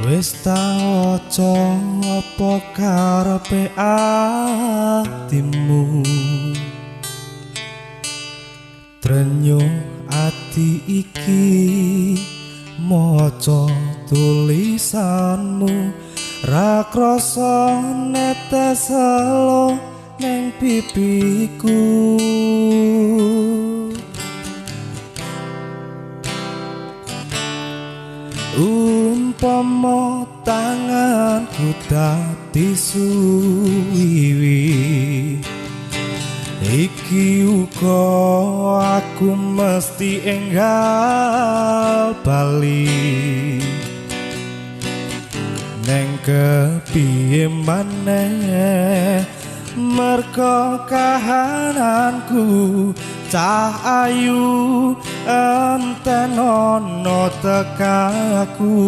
Wis ta waca apa karepe atimu, trenyuh ati iki maca tulisanmu, ra krasa netes elo ning pipiku. Umpama tanganku dadi suwiwi, iki uga aku mesti enggal bali. Neng kepiye maneh mergo kahananku, cah ayu entenono tekaku.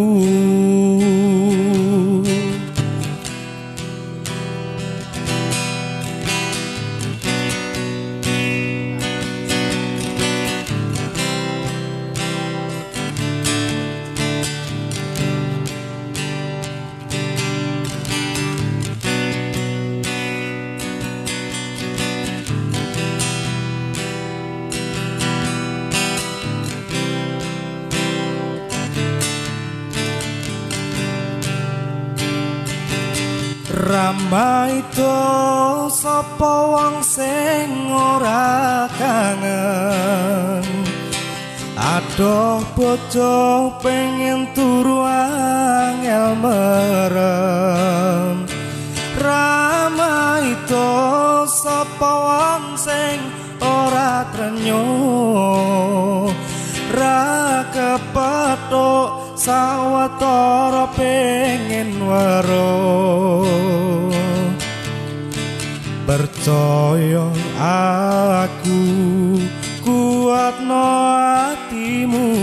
Ramai to sapa wong sing ora kangen, adoh bojo pengen turu angel merem. Ramai to sapa wong sing ora trenyuh, ra kepethuk sawetara pengen weruh. Percaya aku kuatno atimu,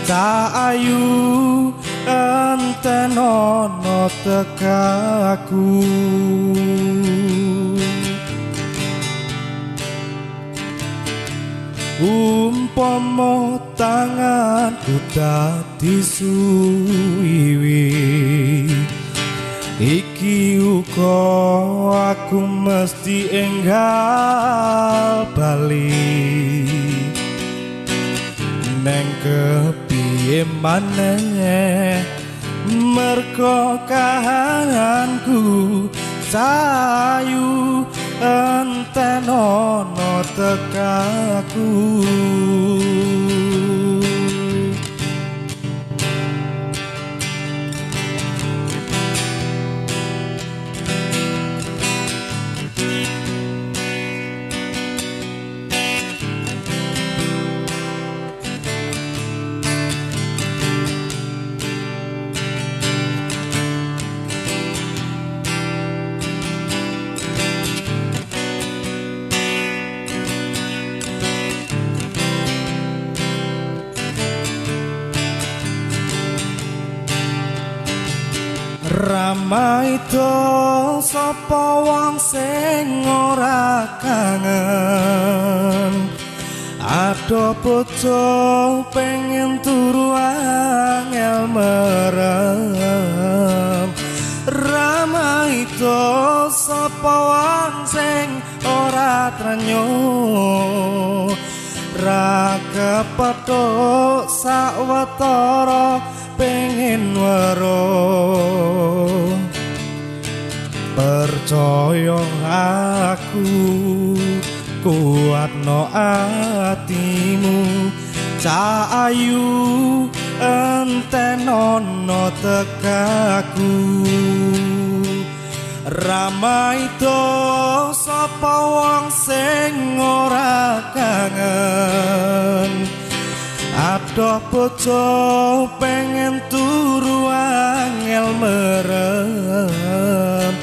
cah ayu entenono tekaku. Umpama tanganku dadi suwiwi, iki uga aku mesti enggal bali. Neng kepiye maneh mergo kahananku, sayu entenono tekaku. Ramai to sapa wong sing ora kangen, adoh bojo pengen turu angel merem. Ramai to sapa wong sing ora trenyuh, ra kepethuk sawetara pengen weruh. Percaya aku kuatno atimu, cah ayu entenono tekaku. Ramai to sapa wong sing ora kangen, adoh bojo pengen turu angel merem.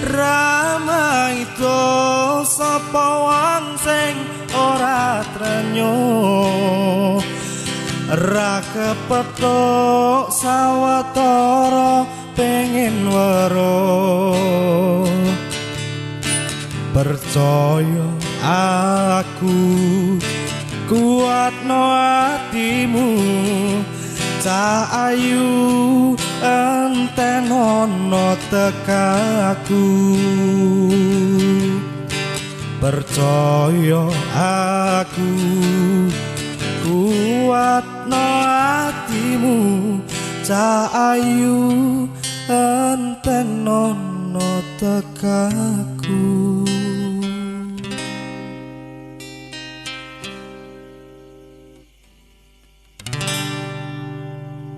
Ramai to sapa wong sing ora trenyuh, ra kepethuk sawetara pengen weruh. Percaya aku kuatno atimu, Cah ayu entenono tekaku. Percaya aku kuatno atimu. Cah ayu entenono tekaku.